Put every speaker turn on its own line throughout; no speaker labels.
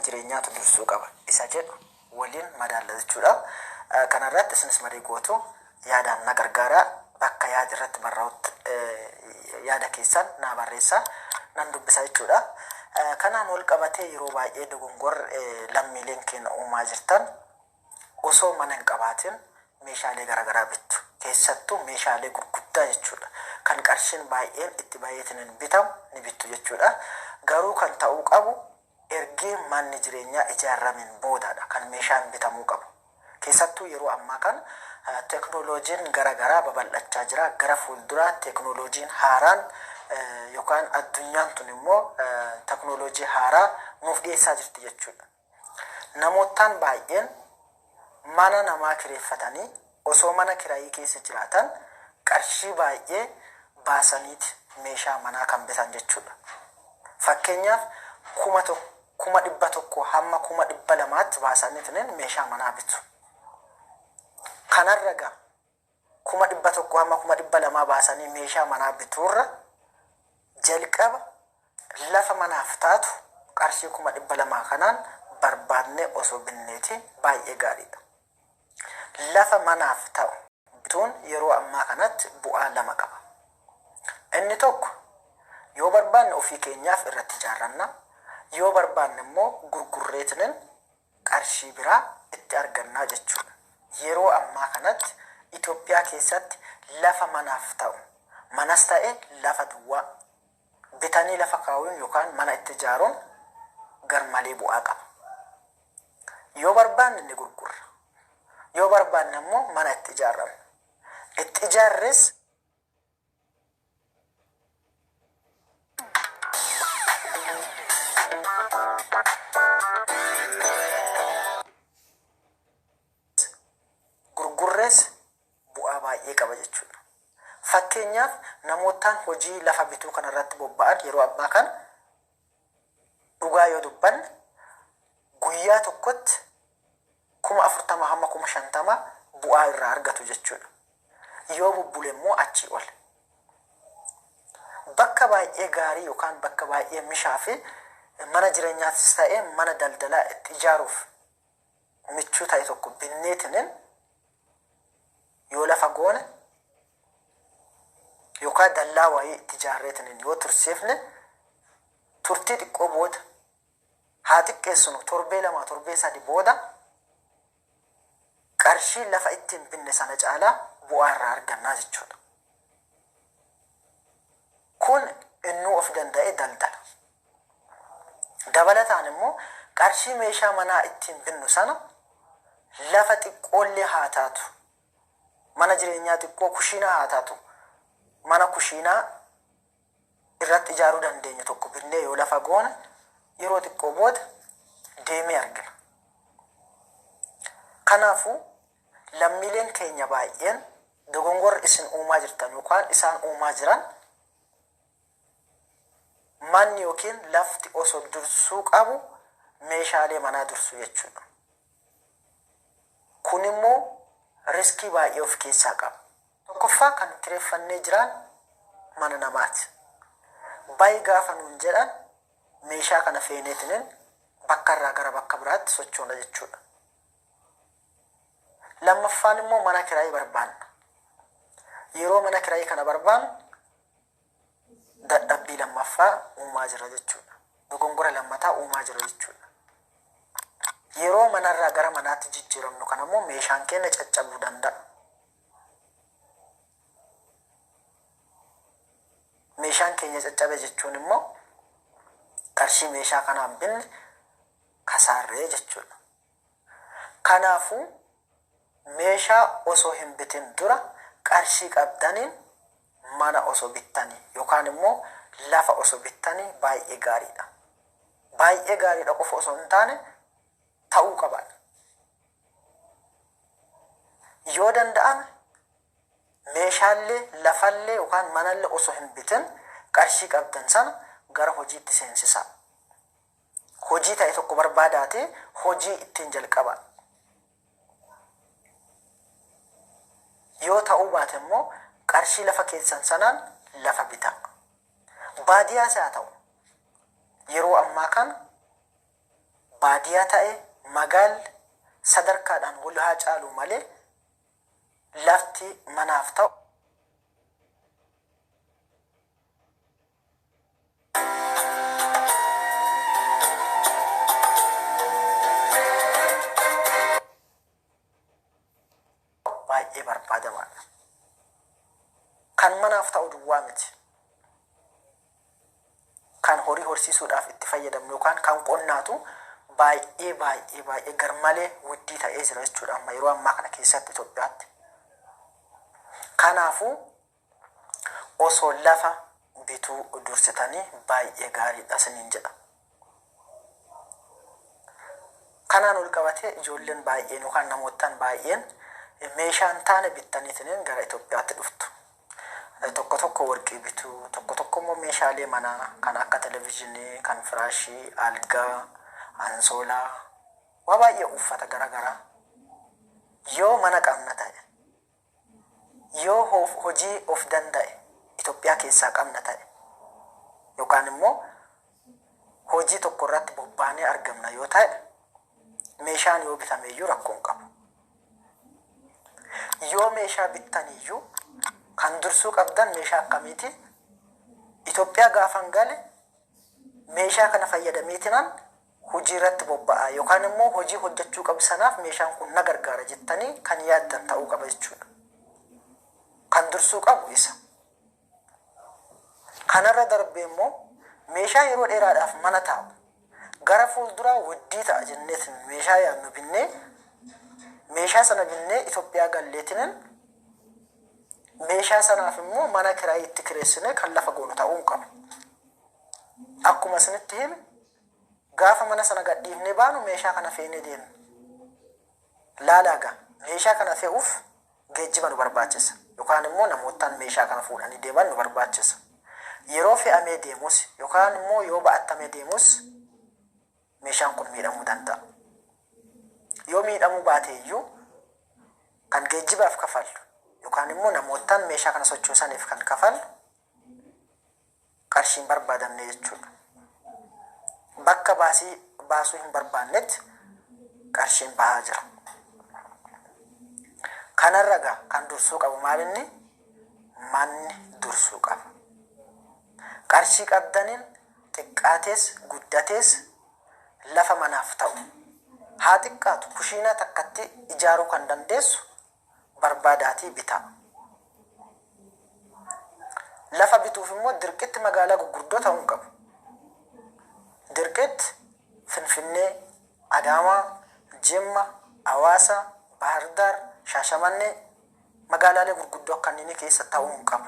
jireenyaatu dursuu qaba isa jedhu waliin madaalla jechuudha. Kanarratti isinis marii gootu, yaadaan na gargaaraa. Bakka yaada irratti barraa'utti yaada keessan naa barreessaa, nan dubbisa jechuudha. Kanaan wal qabatee yeroo baay'ee dogongorri lammiileen keenya uumaa jirtan osoo mana hin qabaatin meeshaalee garaagaraa bittu. Keessattuu meeshaalee gurguddaa jechuudha. Kan qarshiin baay'een itti baay'eetiin bitamu ni bittu jechuudha. Garuu kan ta'uu qabu ergee manni jireenyaa ijaarameen boodaadha kan meeshaan bitamuu qabu. Keessattuu yeroo ammaa kana teknooloojiin garaagaraa babal'achaa jira. Gara fuulduraa teknooloojiin haaraan yookaan addunyaan tun immoo teknooloojii haaraa nuuf dhiyeessaa jirti jechuudha. Namootaan baay'een mana namaa kireeffatanii osoo mana kiraayii keessa jiraatan qarshii baay'ee baasaniiti meeshaa manaa kan bitan jechuudha. Fakkeenyaaf, 100,000 hamma 200,000tti baasaniitiin meeshaa manaa bitu. Kanarra gaa 100,000 hamma 200,000 baasanii meeshaa manaa bituurra jalqaba lafa manaaf taatu qarshii 200,000 kanaan barbaadnee osoo binneeti baay'ee gaariidha. Lafa manaaf ta'u bituun yeroo ammaa kanatti bu'aa lama qaba. Inni tokko, yoo barbaanne ofii keenyaaf irratti ijaarranna, yoo barbaanne immoo gurgurreetinin qarshii biraa itti argannaa jechuudha. Yeroo ammaa kanatti Itoophiyaa keessatti lafa manaaf ta'u, manas ta'e lafa duwwaa bitanii lafa kaawuun yookaan mana itti ijaaruun garmalee bu'aa qaba. Yoo barbaanne ni gurgurra. Yoo barbaanne immoo mana itti ijaarranna. Itti ijaarres gurgurrees bu'aa baay'ee qaba jechuudha. Fakkeenyaaf, namootaan hojii lafa bituu kanarratti bobba'an yeroo ammaa kana dhugaa yoo dubbanne guyyaa tokkotti 40,000 hamma 50,000 bu'aa irraa argatu jechuudha. Yoo bubbule immoo achii ol. Bakka baay'ee gaarii yookaan bakka baay'ee mishaa fi mana jireenyaattis ta'ee mana daldalaa itti ijaaruuf michuu ta'e tokko binneetinin yoo lafa goone yookaan dallaa wayii itti ijaarreetinin yoo tursiifne, turtii xiqqoo booda, haa xiqqeessinu, torbee 2, torbee 3 booda qarshii lafa ittiin binne sana caalaa bu'aa irraa argannaa jechuudha. Kun innuu of danda'ee daldala. Dabalataan immoo qarshii meeshaa manaa ittiin binnu sana lafa xiqqoollee haa taatu, mana jireenyaa xiqqoo kushiinaa haa taatu, mana kushiinaa irratti ijaaruu dandeenyu tokko binnee yoo lafa goone yeroo xiqqoo booda deemee argina. Kanaafuu lammiileen keenya baay'een dogongorri isin uumaa jirtan yookaan isaan uumaa jiran manni yookiin lafti osoo dursuu qabu meeshaalee manaa dursuu jechuudha. Kun immoo riskii baay'ee of keessaa qaba. Tokkoffaa, kan kireeffannee jiraan mana namaati. Bayi gaafa nuun jedhan meeshaa kana feeneetinin bakka irraa gara bakka biraatti sochoona jechuudha. Lammaffaan immoo mana kiraayii barbaanna. Yeroo mana kiraayii kana barbaannu dadhabbii lammaffaa uumaa jira jechuudha. Dogongora lammataa uumaa jira jechuudha. Yeroo manarraa gara manaatti jijjiiramnu kana immoo meeshaan keenya caccabuu danda'a. Meeshaan keenya caccabe jechuun immoo qarshii meeshaa kanaan binne kasaarree jechuudha. Kanaafuu meeshaa osoo hin bitin dura qarshii qabdaniin mana osoo bittanii yookaan immoo lafa osoo bittanii baay'ee gaariidha. Baay'ee gaariidha qofa osoo hin taane ta'uu qaba. Yoo danda'ame meeshaalee lafallee yookaan manallee osoo hin bitin qarshii qabdan sana gara hojiitti seensisaa. Hojii ta'e tokko barbaadaatee hojii ittiin jalqabaa. Yoo ta'uu baate immoo qarshii lafa keessan sanaan lafa bitaa. Baadiyyaas haa ta'u, yeroo ammaa kana Baadiyyaa ta'e magaalli sadarkaadhaan wal haa caalu malee lafti manaaf ta'u baay'ee barbaadamaadha. Kan manaaf ta'u duwwaa miti. Kan horii horsiisuudhaaf itti fayyadamnu yookaan kan qonnaatu baay'ee baay'ee baay'ee garmalee widdii ta'ee jira jechuudha amma yeroo ammaa kana keessatti Itoophiyaatti. Kanaafuu osoo lafa bituu dursitanii baay'ee gaariidha isiniin jedha. Kanaan ol qabatee ijoolleen baay'een yookaan namoottan baay'een meeshaa hin taane bittaniitiniin gara Itoophiyaatti dhuftu. Tokko tokko warqii bitu, tokko tokko immoo meeshaalee manaa kan akka televizyiinii, kan firaashii, algaa, ansoolaa, waa baay'ee uffata garaagaraa. Yoo mana qabna ta'e, yoo hojii of danda'e Itoophiyaa keessaa qabna ta'e, yookaan immoo hojii tokko irratti bobbaanee argamna yoo ta'e, meeshaan yoo bitameeyyuu rakkoo hin qabu. Yoo meeshaa bittaniyyuu kan dursuu qabdan meeshaa akkamiiti? Itoophiyaa gaafan gale meeshaa kana fayyadameetinan hojii irratti bobba'a yookaan immoo hojii hojjechuu qabu sanaaf meeshaan kun na gargaara jettanii kan yaaddan ta'uu qaba jechuudha. Kan dursuu qabu isa. Kanarra darbee immoo meeshaa yeroo dheeraadhaaf mana taa'u gara fuulduraa widdii ta'a jenneetiin meeshaa yaadnu binnee meeshaa sana binnee Itoophiyaa galleetinin meeshaa sanaaf immoo mana kiraayii itti kireessinee kan lafa goonu ta'uu hin qabu. Akkuma isinitti hime gaafa mana sana gadhiifnee baanu meeshaa kana feenee deemna. Laalaa gaa meeshaa kana fe'uuf geejjiba nu barbaachisa yookaan immoo namootaan meeshaa kana fuudhanii deeman nu barbaachisa. Yeroo fe'amee deemus yookaan immoo yoo ba'attamee deemus meeshaan kun miidhamuu danda'a. Yoo miidhamuu baate iyyuu kan geejjibaaf kafallu yookaan immoo namootaan meeshaa kana sochoosaniif kan kafallu qarshiin barbaadamne jechuudha. Bakka baasii baasuu hin barbaannetti qarshiin bahaa jira. Kanarra gaa kan dursuu qabu maalinni manni dursuu qaba. Qarshii qabdaniin xiqqaatees guddatees lafa manaaf ta'u haa xiqqaatu kushiinaa takkatti ijaaruu kan dandeessu barbaadaatii bitaa. Lafa bituuf immoo dirqitti magaalaa gurguddoo ta'uu hin qabu. Dirqitti Finfinnee, Adaamaa, Jimma, Hawaasa, Baahirdaar, Shaashamannee magaalaalee gurguddoo kanneen keessa ta'uu hin qabu.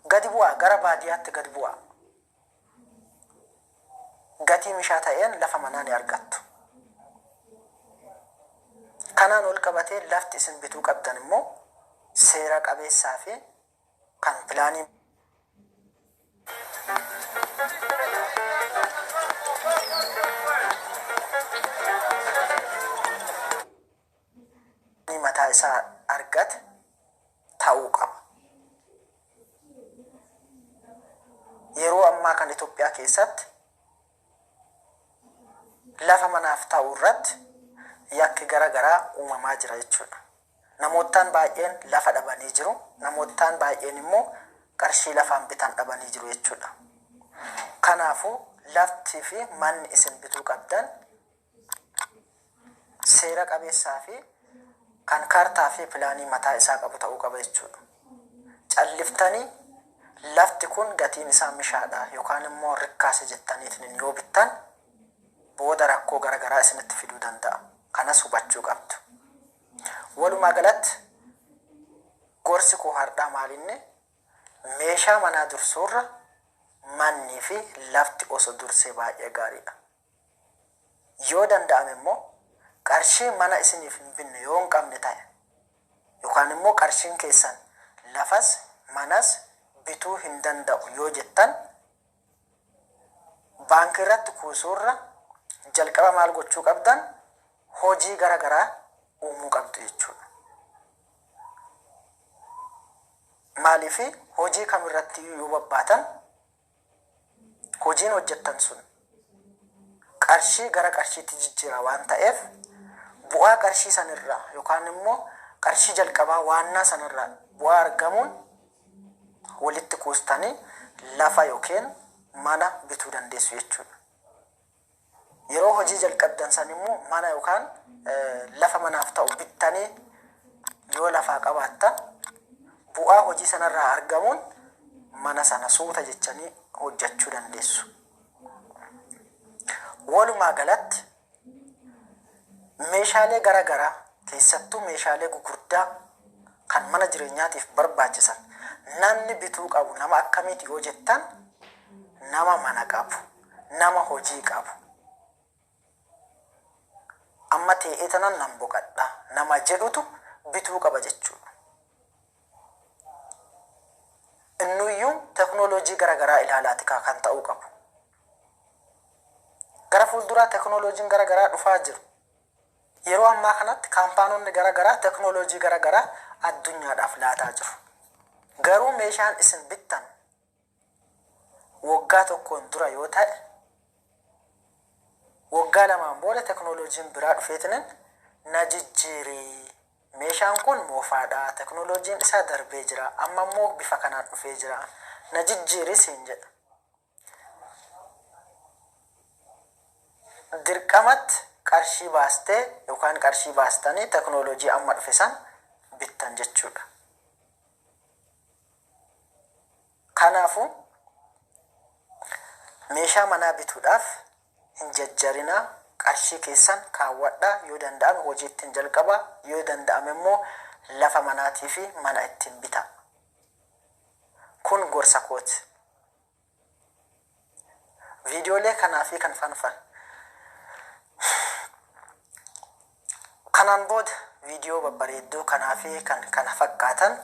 Gadi bu'aa gara baadiyyaatti gadi bu'aa. Gatii mishaa ta'een lafa manaa ni argattu. Kanaan ol qabatee lafti isin bituu qabdan immoo seera qabeessaa fi kan pilaanii mataa isaa argate ta'uu qaba. Yeroo ammaa kan Itoophiyaa keessatti lafa manaaf ta'u irratti yakki gara garaa uumamaa jira jechuudha. Namoottaan baay'een lafa dhabanii jiru. Namoottaan baay'een immoo qarshii lafaan bitan dhabanii jiru jechuudha. Kanaafuu laftii fi manni isin bituu qabdan seera qabeessaa fi kan kaartaa fi pilaanii mataa isaa qabu ta'uu qaba jechuudha. Calliftanii lafti kun gatiin isaa mishaadha yookaan immoo rikkaase jettaniitiin yoo bittan booda rakkoo gara garaa isinitti fiduu danda'a. Kanas hubachuu qabdu. Walumaa galatti gorsi koo har'aa maalinni meeshaa manaa dursuurra mannii fi lafti osoo dursee baay'ee gaariidha. Yoo danda'ame immoo qarshii mana isiniif hin binne yoo hin qabne ta'e yookaan immoo qarshiin keessan lafas manas bituu hin danda'u yoo jettan baankii irratti kuusuurra jalqaba maal gochuu qabdan hojii gara garaa uumuu qabdu jechuudha. Maaliif hojii kamirratti yoo babbaatan hojiin hojjettan sun Qarshii gara qarshiitti jijjiira waan ta'eef, bu'aa qarshii sanirraa yookaan immoo qarshii jalqabaa waannaa sanirraa bu'aa argamuun walitti kuustanii lafa yookiin mana bituu dandeessu jechuudha. Yeroo hojii jalqabdan san immoo mana yookaan lafa manaaf ta'u bittanii yoo lafaa qabaattan, bu'aa hojii sanarraa argamuun mana sana suuta jechanii hojjechuu dandeessu. Walumaa galatti, meeshaalee gara garaa, keessattuu meeshaalee gugurdaa kan mana jireenyaatiif barbaachisan, namni bituu qabu nama akkamiiti yoo jettan, nama mana qabu, nama hojii qabu. Amma ta'ee tanan nan boqadha nama jedhutu bituu qaba jechuudha. Innuyyuu teknooloojii gara garaa ilaalaati kan ta'uu qabu. Gara fuulduraa teknooloojiin gara garaa dhufaa jiru. Yeroo ammaa kanatti kaampaanonni gara garaa teknooloojii gara garaa addunyaadhaaf laataa jiru. Garuu meeshaan isin bittan waggaa tokkoon dura yoo ta'e, waggaa 2n booda teknooloojiin biraa dhufeetinin na jijjiirii, meeshaan kun moofaadha, teknooloojiin isaa darbee jira, amma immoo bifa kanaan dhufee jira, na jijjiirii siin jedha. Dirqamatti qarshii baastee yookaan qarshii baastanii teknooloojii amma dhufe san bittan jechuudha. Kanaafuu meeshaa manaa bituudhaaf hin jajjarinaa, qarshii keessan kaawwadhaa. Yoo danda'ame hojii ittiin jalqabaa, yoo danda'ame immoo lafa manaatii fi mana ittiin bitaa. Kun gorsa kooti. Viidiyoolee kanaa fi kan fanfan. Kanaan booda viidiyoo babbareedduu kanaa fi kan kana fakkaatan.